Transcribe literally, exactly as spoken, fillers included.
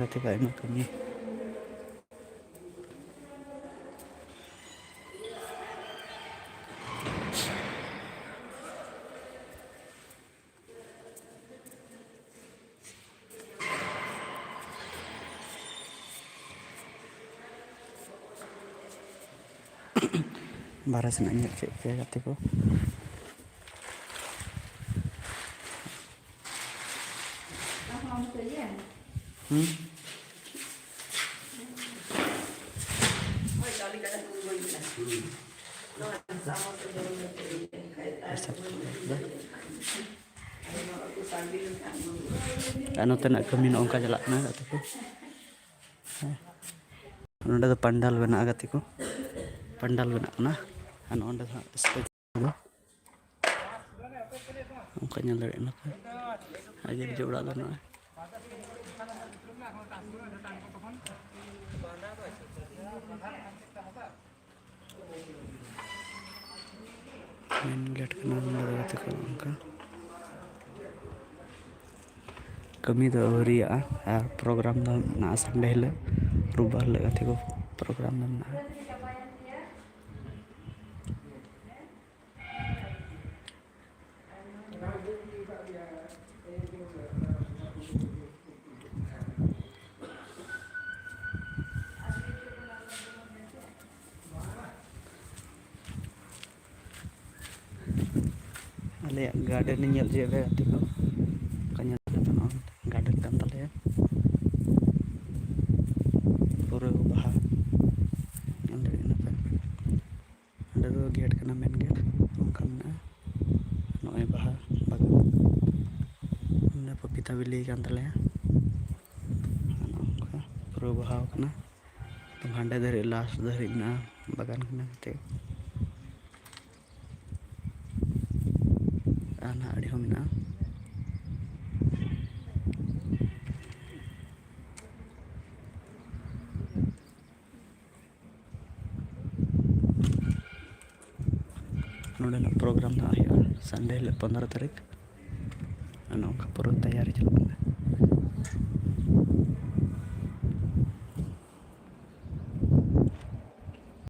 ᱜᱟᱛᱮ ᱠᱚ ᱟᱭᱢᱟ ᱠᱟᱹᱢᱤ᱾ ᱵᱟᱨᱦᱮ ᱥᱮᱱᱟᱜ ᱧᱮᱞ ᱠᱮᱫ ᱯᱮᱭᱟ ᱜᱟᱛᱮ ᱠᱚ᱾ ᱦᱩᱸ? ᱟᱨ ᱱᱚᱛᱮᱱᱟᱜ ᱠᱟᱹᱢᱤ ᱱᱚᱜᱼᱚ ᱱᱚᱝᱠᱟ ᱪᱟᱞᱟᱜ ᱠᱟᱱᱟ ᱜᱟᱛᱮ ᱠᱚ᱾ ᱦᱮᱸ᱾ ᱱᱚᱸᱰᱮ ᱫᱚ ᱯᱟᱱᱰᱟᱞ ᱵᱮᱱᱟᱜᱼᱟ ᱜᱟᱛᱮ ᱠᱚ, ᱯᱟᱱᱰᱟᱞ ᱵᱮᱱᱟᱜ ᱠᱟᱱᱟ᱾ ᱟᱨ ᱱᱚᱸᱰᱮ ᱫᱚ ᱦᱟᱸᱜ stage ᱫᱚ ᱚᱱᱠᱟ ᱧᱮᱞ ᱫᱟᱲᱮᱭᱟᱜ ᱠᱟᱱᱟ ᱯᱮ᱾ ᱟᱨ ᱜᱤᱨᱡᱟᱹ ᱚᱲᱟᱜ ᱫᱚ ᱱᱚᱜᱼᱚᱭ᱾ ᱢᱮᱱ ᱜᱮᱴ ᱠᱟᱱᱟ ᱱᱚᱰᱮ ᱫᱚ ᱜᱟᱛᱮ ᱠᱚ᱾ ᱚᱱᱠᱟ ᱠᱟᱹᱢᱤ ᱫᱚ ᱟᱹᱣᱨᱤᱭᱟᱜᱼᱟ᱾ ᱟᱨ ᱯᱨᱳᱜᱨᱟᱢ ᱫᱚ ᱢᱮᱱᱟᱜᱼᱟ ᱥᱟᱱᱰᱮ ᱦᱤᱞᱳᱜ, ᱨᱳᱵᱵᱟᱨ ᱦᱤᱞᱳᱜ ᱜᱟᱛᱮ ᱠᱚ ᱯᱨᱳᱜᱨᱟᱢ ᱫᱚ ᱢᱮᱱᱟᱜᱼᱟ᱾ ᱟᱞᱮᱭᱟᱜ ᱜᱟᱨᱰᱮᱱ ᱤᱧ ᱧᱮᱞ ᱦᱚᱪᱚᱭᱮᱫ ᱯᱮᱭᱟ ᱜᱟᱛᱮ ᱠᱚ᱾ ᱚᱱᱠᱟ ᱧᱮᱞ ᱯᱮ, ᱱᱚᱣᱟ ᱜᱟᱨᱰᱮᱱ ᱠᱟᱱ ᱛᱟᱞᱮᱭᱟ, ᱯᱩᱨᱟᱹ ᱵᱟᱦᱟ ᱧᱮᱞ ᱫᱟᱲᱮᱭᱟᱜ ᱠᱟᱱᱟ ᱯᱮ᱾ ᱚᱸᱰᱮ ᱫᱚ ᱜᱮᱴ ᱠᱟᱱᱟ, ᱢᱮᱱ ᱜᱮᱴ ᱚᱱᱠᱟ ᱢᱮᱱᱟᱜᱼᱟ᱾ ᱱᱚᱜᱼᱚᱭ ᱵᱟᱦᱟ ᱵᱟᱜᱟᱱ, ᱚᱸᱰᱮ ᱯᱟᱯᱤᱛᱟ ᱵᱤᱞᱤ ᱠᱟᱱ ᱛᱟᱞᱮᱭᱟ᱾ ᱟᱨ ᱱᱚᱜᱼᱚ ᱱᱚᱝᱠᱟ ᱯᱩᱨᱟᱹ ᱵᱟᱦᱟ ᱠᱟᱱᱟ᱾ ᱦᱟᱸᱰᱮ ᱫᱷᱟᱹᱨᱤᱡ, ᱞᱟᱥᱴ ᱫᱷᱟᱹᱨᱤᱡ ᱢᱮᱱᱟᱜᱼᱟ, ᱵᱟᱜᱟᱱ ᱠᱟᱱᱟ ᱜᱟᱛᱮ᱾ ᱟᱨ ᱱᱟᱦᱟᱜ ᱟᱹᱰᱤ ᱦᱚᱸ ᱢᱮᱱᱟᱜᱼᱟ᱾ ᱱᱚᱰᱮᱱᱟᱜ ᱯᱨᱳᱜᱨᱟᱢ ᱱᱟᱦᱟᱜ ᱦᱩᱭᱩᱜᱼᱟ ᱥᱟᱱᱰᱮ ᱦᱤᱞᱳᱜ, ᱯᱚᱱᱫᱽᱨᱚ ᱛᱟᱹᱨᱤᱠᱷ᱾ ᱟᱨ ᱱᱚᱝᱠᱟ ᱯᱩᱨᱟᱹ ᱛᱮᱭᱟᱨᱤ ᱪᱟᱞᱟᱜ ᱠᱟᱱᱟ᱾